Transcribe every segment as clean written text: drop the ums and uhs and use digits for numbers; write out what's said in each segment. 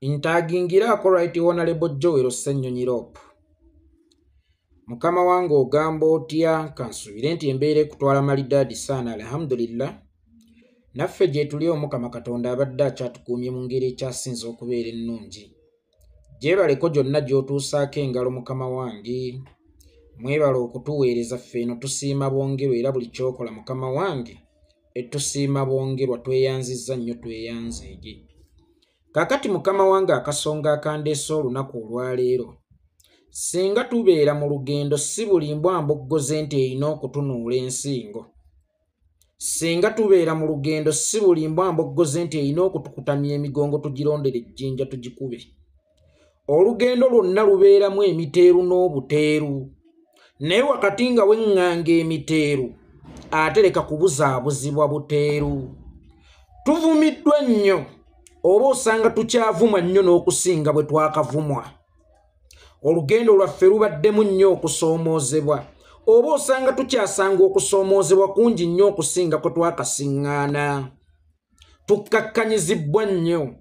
Ntagingiraako Right Honorable Joel Ssenyonyi Lop. Mukama wange ogamba otya? Kansuubire nti embeera ekutwala malidaadi saana, alhamdulillah. Naffe gye tuli Omukama Katonda abadde akyatukuumye mu ngeri ekyasinze okubeera ennungi. Gyebaleko gyonna gy'otuusaako engalo mukama wange. Mwebale okutuweereza ffe eno tusiima bwongerwa era buli ky'okola mukama wange tusiima bwongerwa, tweyanzizza nnyo tweyanzeege. Kaakati mukama wange akasonga akandeese olunaku olwaleero, singa tubeera mu lugendo si buli mbwa mboggoze nti erina okutunuula ensingo. Singa tubeera mu lugendo si buli mbwa mboggoze nti erina okutukutamya emigongo tugirondere ejjinja tugikube. Olugendo lwonna lubeeramu emiteeru n'obuteeru, naye wakati nga weŋŋanga emiteeru ate leka kubuzaabuzibwa buteeru. Tuvumiddwa nnyo oba osanga tukyavumwa nnyo n'okusinga bwe twakavumwa. Olugendo lwaffe lubaddemu nnyo okusoomoozebwa oba osanga tukyasanga okusoomoozebwa kungi nnyo okusinga kwe twakasiŋŋaana. Tukkakkanyizibwa nnyo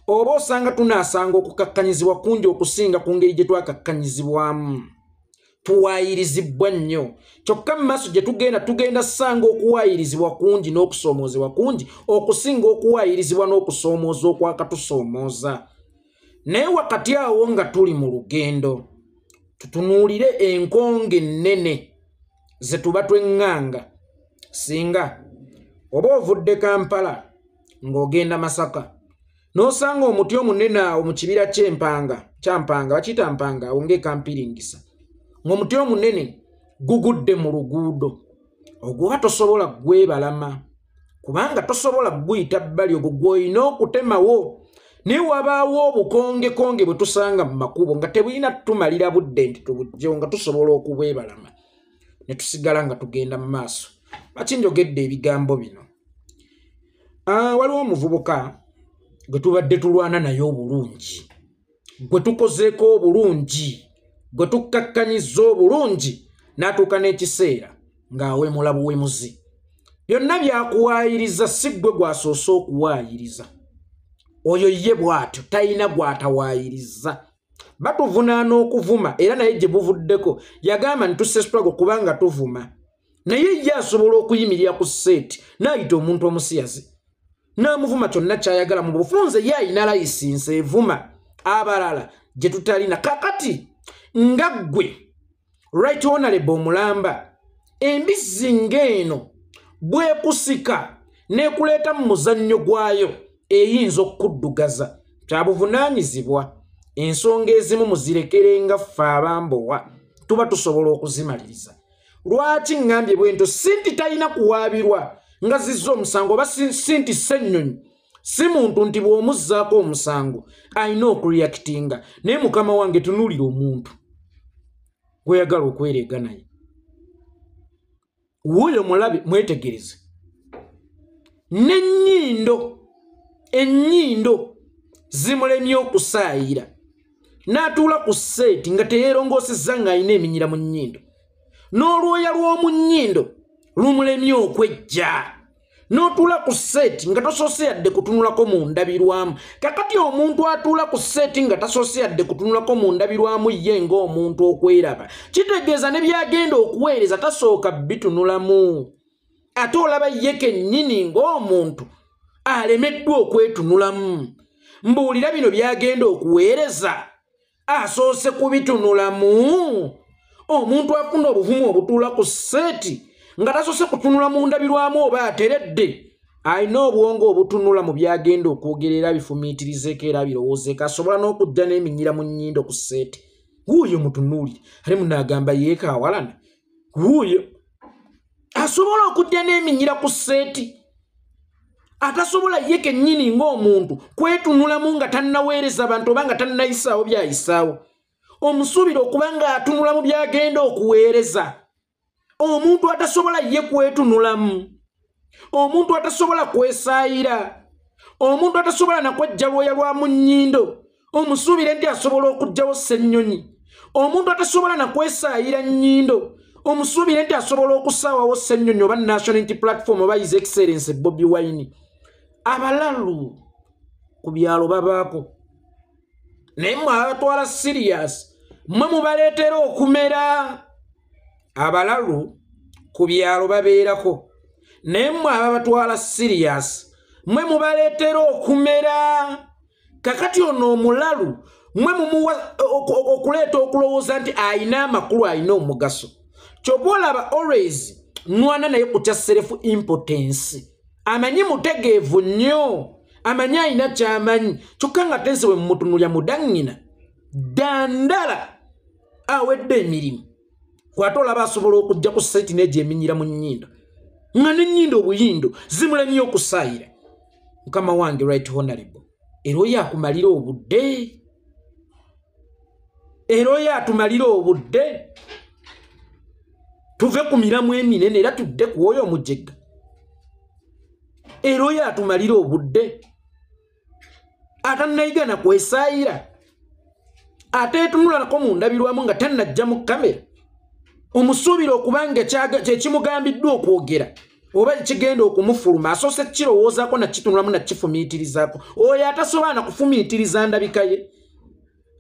oba osanga tunaasanga okukakkanyizibwa kungi okusinga ku ngeri gye twakakkanyizibwamu. Tuwaayirizibwa nnyo kyokka mu maaso gye tugenda tugenda ssanga okuwaayirizibwa kungi n'okusoomoozebwa kungi okusinga okuwaayirizibwa n'okusoomooza okwakatusoomooza. Naye wakati awo nga tuli mu lugendo tutunuulire enkonge ennene ze tuba tweŋŋanga. Singa oba ovudde Kampala ng'ogenda Masaka n'osanga omuti omunene awo mu kibira ky'empanga kyampanga bakiyita mpanga awo ng'ekampiringisa, ng'omuti omunene gugudde mu luguudo, ogwo oba tosobola gwebalama kubanga tosobola guyita bbali, ogwo gw'olina okutemawo. Naye wabaawo obukongekonge bwe tusanga mu makubo nga tebulina tumalira budde nti tubugyewo, nga tusobola okubwebalama ne tusigala nga tugenda mu maaso. Lwaki njogedde ebigambo bino? Waliwo omuvubuka gwe tubadde tulwana naye obulungi, gwe tukozeeko obulungi, gwe tukkakkanyizza obulungi, n'atuuka n'ekiseera ng'awemula buwemuzi. Byonna byakuwaayiriza si ggwe gw'asoose okuwaayiriza. Oyo ye bw'atyo talina gw'atawaayiriza. Batuvunaana okuvuma era naye gye buvuddeko yagamba nti tusse struggle kubanga tuvuma. Naye ye asobola okuyimirira ku seeti n'ayita omuntu omusiyazi n'amuvuma kyonna ky'ayagala mu bufunze. Ye alina layisinsi evuma abalala gye tutalina. Kakati nga ggwe Right Honorable omulamba, embizzi ng'eno bwekusika n'ekuleeta mu muzannyo gwayo eyinza okukuddugaza. Kyabuvunaanyizibwa ensonga ezimu muzirekere nga ffe abambowa tuba tusobola okuzimaliriza. Lwaki ŋŋambye bwe ntyo? Si nti talina kuwaabirwa nga zizza omusango oba si nti Ssennyonyi si muntu nti bw'omuzzaako omusango alina okureactinga. Naye mukama wange tunuulira omuntu gw'oyagala okwereega naye, wuuyo mulabe, mwetegereze n'ennyindo, ennyindo zimulemye okusaayira n'atuula ku seeti nga teyeerongoosezza ng'alina eminyira mu nnyindo, n'olwoya lw'omu nnyindo lumulemye okwejja, n'otuula ku seeti nga tosoose yadde kutunulako mu ndabirwamu. Kakati omuntu atuula ku seeti nga tasoose yadde kutunulako mu ndabirwamu ye ng'omuntu okweraba, kitegeeza ne by'agenda okuweereza tasooka bitunulamu. Ate olaba ye kennyini ng'omuntu alemeddwa okwetunulamu. Mbuulira bino by'agenda okuweereza asoose kubitunulamu. Omuntu afuna obuvumu obutuula ku seeti nga tasoose kutunula mu ndabirwamu oba ateredde, alina obwongo obutunula mu by'agenda okwogera era abifumiitirizeeko era abirowoozeeko, asobola n'okujja n'eminyira mu nnyindo ku seeti. Wuuyo mutunuulire, ate munaagamba yeeka awalana. Wuuyo asobola okujja n'eminyira ku seeti, atasobola ye kennyini ng'omuntu kwetunulamu nga tannaweereza bantu oba nga tannayisaawo by'ayisaawo. Omusuubira okuba ng'atunula mu by'agenda okuweereza. Omuntu atasobola ye kwetunulamu, omuntu atasobola kwesaayira, omuntu atasobola nakwejja lwoya lwa mu nnyindo, omusuubire nti asobola okuggyawo Ssennyonyi. Omuntu atasobola nakwesaayira nnyindo, omusuubire nti asobola okusaawawo Ssennyonyi oba National Unity Platform oba His Excellency Bobi Wine. Abalalu ku byalo babaako. Naye mmwe abatwala serious, mmwe mubaleetera okumera. Abalalu ku byalo babeerako, naye mmwe ababatwala serious, mmwe mubaleetera okumera. Kakati ono omulalu mmwe mumuwa okuleeta okulowooza nti ayina amakulu, ayina omugaso. Ky'oba olaba always nwana naye ku kya self importance. Amanyi mutegeevu nnyo, amanyi ayina ky'amanyi, kyokka nga tense bwe mumutunulya mudannyina ddandala awedde emirimu. Kwate olaba asobola okujja ku seti n'egyo eminyira mu nnyindo, nga n'ennyindo obuyindo zimulemye okusaayira. Mukama wange right honorable, era oyo akumalira obudde, era oyo atumalira obudde. Tuve ku miramu eminene era tudde ku oyo omujega. Era oyo atumalira obudde, atannayiga na kwesaayira, ateetunulanako mu ndabirwamu nga tannajja mu kamera. Omusuubira okubanga kyekimugambiddwa okwogera oba kigenda okumufuluma, asoose kirowoozaako nakitunulamu nakifumiitirizaako. Oyo atasobola na kufumiitiriza ndabika ye,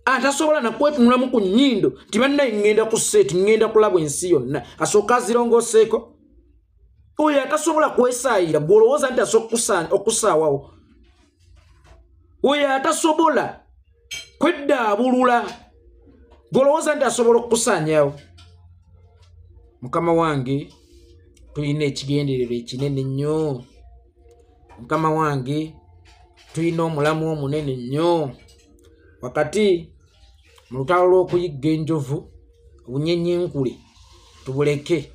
atasobola na kwetunulamu ku nnyindo nti bannaye ŋŋenda ku seeti, ŋŋenda kulaba ensi yonna, asooka azirongooseeko. Oyo atasobola kwesaayira gw'olowooza nti asooka okusaawawo. Oyo atasobola kweddaabulula gw'olowooza nti asobola okukusaanyaawo. Mukama wange, tulina ekigendererwa ekinene nnyo. Mukama wange, tulina omulamu omunene nnyo. Wakati mu lutalo lw'okuyigga enjovu, obunyenyenkule tubuleke,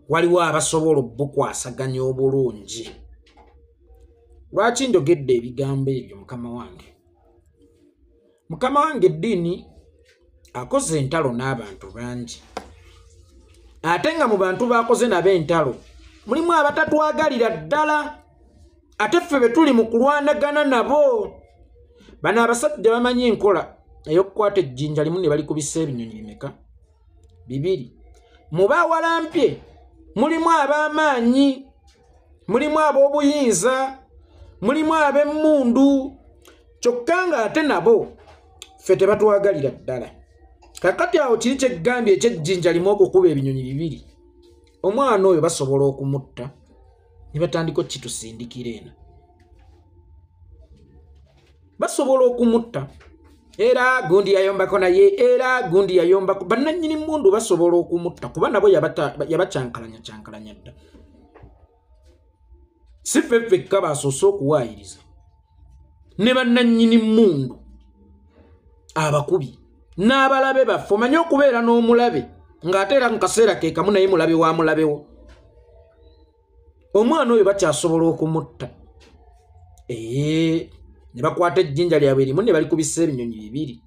waliwo abasobola obukwasaganya obulungi. Lwaki njogedde ebigambo ebyo mukama wange? Mukama wange, eddiini akoze entalo n'abantu bangi, ate nga mu bantu baakoze nabo entalo mulimu abatatwagalira ddala, ate ffe be tuli mu kulwanagana nabo. Bano abasajja bamanyi enkola ey'okukwata ejjinja limu ne balikubisa ebinyonyi bimeka? Bibiri. Mu bawalampye mulimu ab'amaanyi, mulimu ab'obuyinza, mulimu ab'emmundu, kyokka ng'ate nabo ffe tebatwagalira ddala. Kakati awo kiri kyeggambye eky'ejjinja limu okukuba ebinyonyi bibiri, omwana oyo basobola okumutta ne batandika okkitusindikira eno. Basobola okumutta, era gundi yayombako naye, era gundi yayombako. Bannannyini mmundu basobola okumutta kuba nabo yabakyankalanya kyankalanya dda. Si ffe ffekka basoose okuwaayiriza, ne bannannyini mmundu abakubi n'abalabe baffe. Omanyi okubeera n'omulabe ng'ate era mu kaseera ke kamu naye mulabe wa mulabewo. Omwana oyo bakyasobola okumutta, ne bakwata ejjinja lyabwe limu ne balikubisa ebinyonyi bibiri.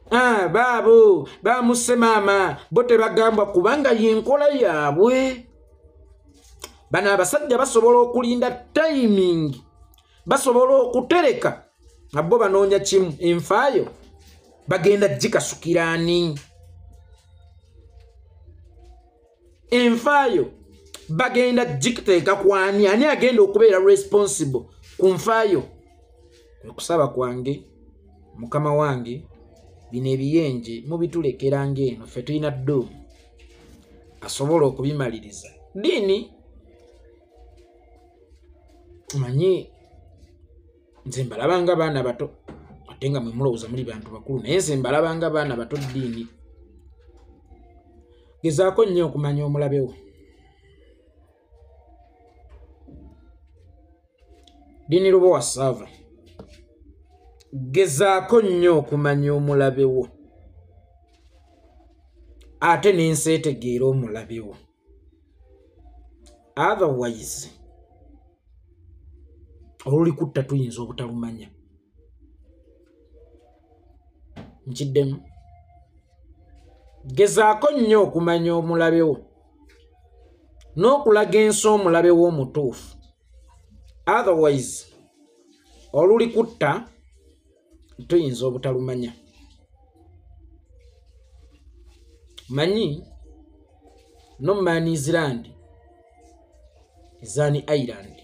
Baabo bamusse maama, bo tebagambwa kubanga y'enkola yaabwe. Bano abasajja basobola okulinda timing, basobola okutereka nga bo banoonya kimu, enfaayo bagenda gikasukira ani? Enfaayo bagenda giteeka ku ani? Ani agenda okubeera responsible ku nfaayo? Okusaba kwange, mukama wange, bino ebiyenje mubitulekeranga eno, ffe tulina dduumu asobola okubimaliriza. Ddiini manyi nze mbalabanga baana bato, ate nga mwe mulowooza muli bantu bakulu, naye nze mbalabanga baana bato. Ddiini, gezaako nnyo okumanya omulabewo. Ddiini Lubowa Saava, gezaako nnyo okumanya omulabewo, ate n'ensi etegeera omulabewo. Otherwise olulikutta tuyinza obutalumanya. Nkiddemu, gezaako nnyo okumanya omulabewo n'okulaga ensi omulabewo omutuufu. Otherwise olulikutta tuyinza obutalumanya. Manyi no man is land is an island.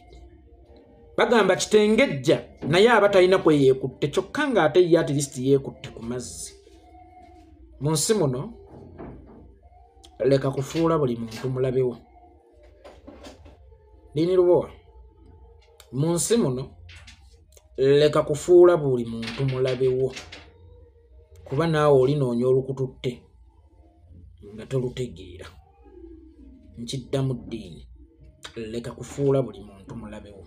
Bagamba kitengejja naye aba talina kwe yeekutte, kyokka ng'ate ye at least yeekutte ku mazzi. Mu nsi muno leka kufuula buli muntu mulabewo. Dini Lubowa, mu nsi muno leka kufuula buli muntu mulabewo, kuba naawe olinoonya olukututte nga tolutegeera. Nkiddamu ddiini, leka kufuula buli muntu mulabewo.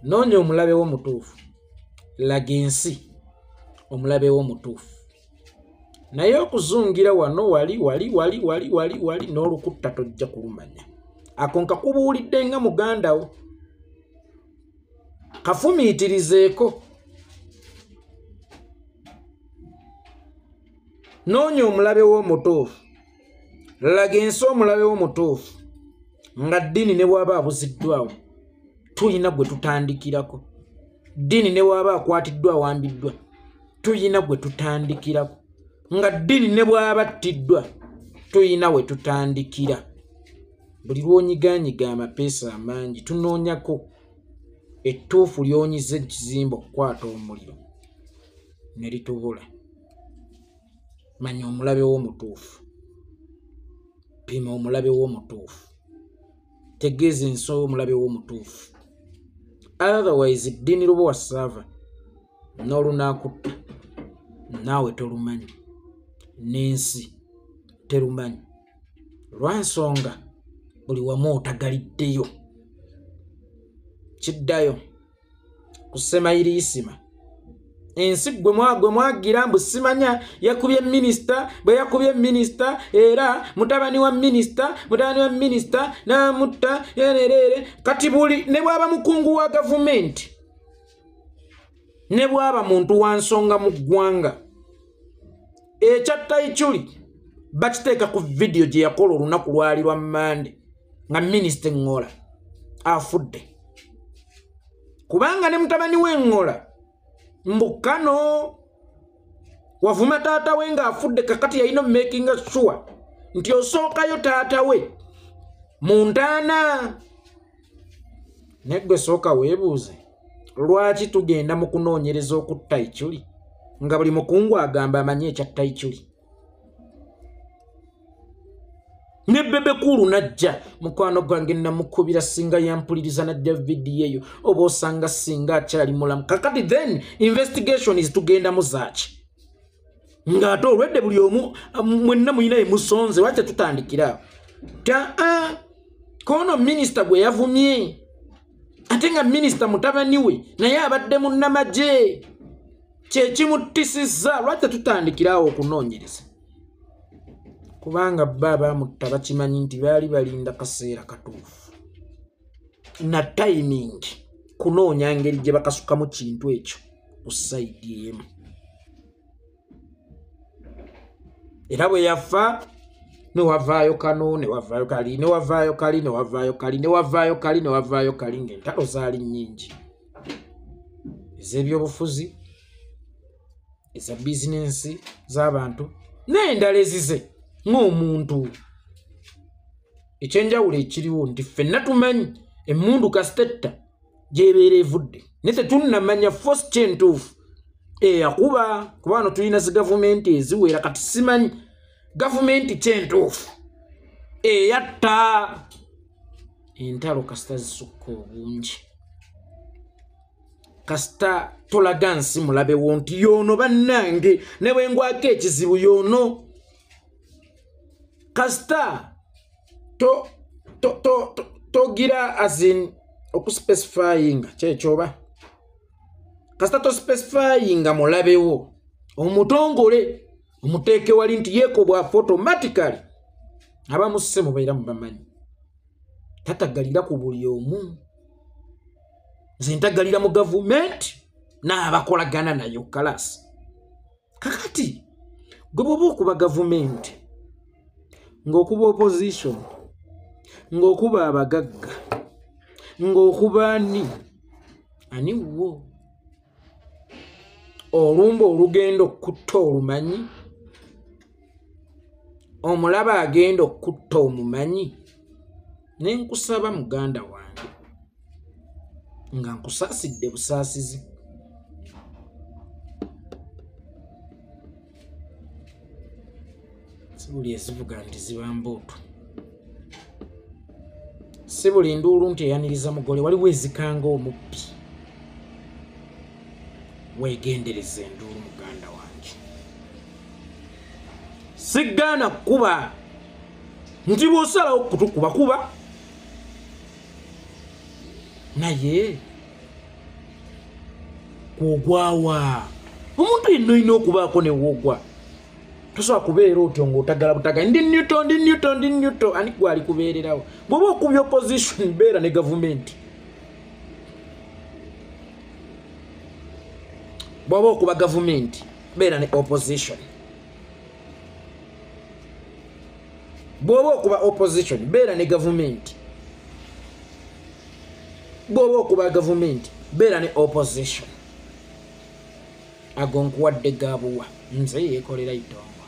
Noonya omulabewo mutuufu, laga ensi omulabewo mutuufu. Naye okuzungira wano wali wali wali wali wali wali n'olukutta tojja kulumanya. Ako nkakubuulidde nga muganda wo, kafumiitirizeeko. Noonya omulabe wo omutuufu, laga ensi omulabe wo omutuufu, nga ddiini ne bw'aba abuziddwawo tuyina gwe tutandikirako. Ddiini ne bw'aba akwatiddwa awambiddwa tuyina gwe tutandikirako. Nga ddiini ne bw'aba attiddwa tuyina we tutandikira. Buli lw'onyigaanyiga amapeesa amangi tunoonyako ettuufu ly'onyiza ekizimbe okukwata omuliro ne litubula. Manya omulabe wo omutuufu, pima omulabe wo omutuufu, tegeeza ensi omulabe wo omutuufu. Otherwise ddiini Lubowa Saava n'olunaakutta naawe tolumanyi, n'ensi terumanyi, lwa nsonga buli wamu otagaliddeyo. Kiddayo ku Ssemayiriisima, ensi gwe mwagira mbu simanya yakubye minisita, bwe yakubye minisita era mutabani wa minisita n'amutta yerere. Kati buli ne bw'aba mukungu wa gavumenti, ne bw'aba muntu wa nsonga mu ggwanga, ekyatta Ichuli bakiteeka ku vidiyo gye yakola olunaku lwali lwa Mmande nga minisita Eŋŋola afudde, kubanga ne mutabani w'Eŋŋola mbukano wavuma taata we ng'afudde. Kakati yalina making sure nti osookayo taata we mu ntaana. Naye ggwe sooka weebuuze, lwaki tugenda mu kunoonyereza okutta Ichuli nga buli mukungu agamba amanyi ekyatta Ichuli? Ne Bebe Cool najja, mukwano gwange namukubira singa yampuliriza najja vidiyo eyo, oba osanga singa akyali mulamu. Kakati then investigation is tugenda mu zaaki ng'ate olwedde buli omu mwenna muyina emusonze. Lwaki tetutandikira ta kono minisita gwe yavumye, ate nga minisita mutabani we naye abadde munnamagye, kyekimutisizza. Lwaki tetutandikirawo okunoonyereza? Kubanga bba baamutta bakimanyi nti baali balinda kaseera katuufu na timing kunoonya ngeri gye bakasukamu kintu ekyo ku sayidi emu. Era bwe yafa ne wavaayo kano, ne wavaayo kali, ne wavaayo kali, ne wavaayo kali, ne wavaayo kali, ne wavaayo kali, ng'entalo zaali nnyingi ez'ebyobufuzi, eza bizinensi z'abantu n'endala ezize ng'omuntu. Ekyenjawulo ekiriwo nti ffenna tumanyi emmundu kasitetta gy'ebeera evudde, naye tetunnamanya force kyentuufu eyakuba, kuba wano tulina zi gavumenti eziwera. Kati simanyi gavumenti kyentuufu eyatta. Entalo kasita zisukka obungi, kasita tolaga nsi mulabewo nti yoono bannange ne bwe ngwako ekizibu yoono. Kasita togira as in okuspecifyinga kyekyoba, kasita tospecifyinga mulabewo omutongole omuteeke wali nti yeeko bw'afa automatically abamusse mubeera mubamanyi. Tatagalira ku buli omu, nze ntagalira mu gavumenti n'abakolagana nayo kalasi. Kakati gwe bw'oba okuba gavumenti, ng'okuba opposition, ng'okuba abagagga, ng'okuba ani ani wo olumba olugenda okutta olumanyi, omulaba agenda okutta omumanyi. Ne nkusaba muganda wange, Nga nkusaasidde busaasizi. Si buli ezivuga nti ziba mbuutu. Si buli nduulu nti eyaniriza mugole, waliwo ezikanga omubbi. Weegendereza enduulu muganda wange. Siggaana kuba nti bw'osalawo kutukuba kuba, naye kwogwawa. Omuntu yenna olina okubaako ne woogwa. Tosobola kubeera otyo ng'otagala butaga ndi Newton, ndi Newton, ndi Newton. Ani gwali kubeererawo? Bw'oba okubya opposition, beera ne gavumenti. Bw'oba okuba gavumenti, beera ne opposition. Bw'oba okuba opposition, beera ne gavumenti. Bw'oba okuba gavumenti, beera ne opposition. Ago nkuwadde gabuwa. Nze yeekolera itongo.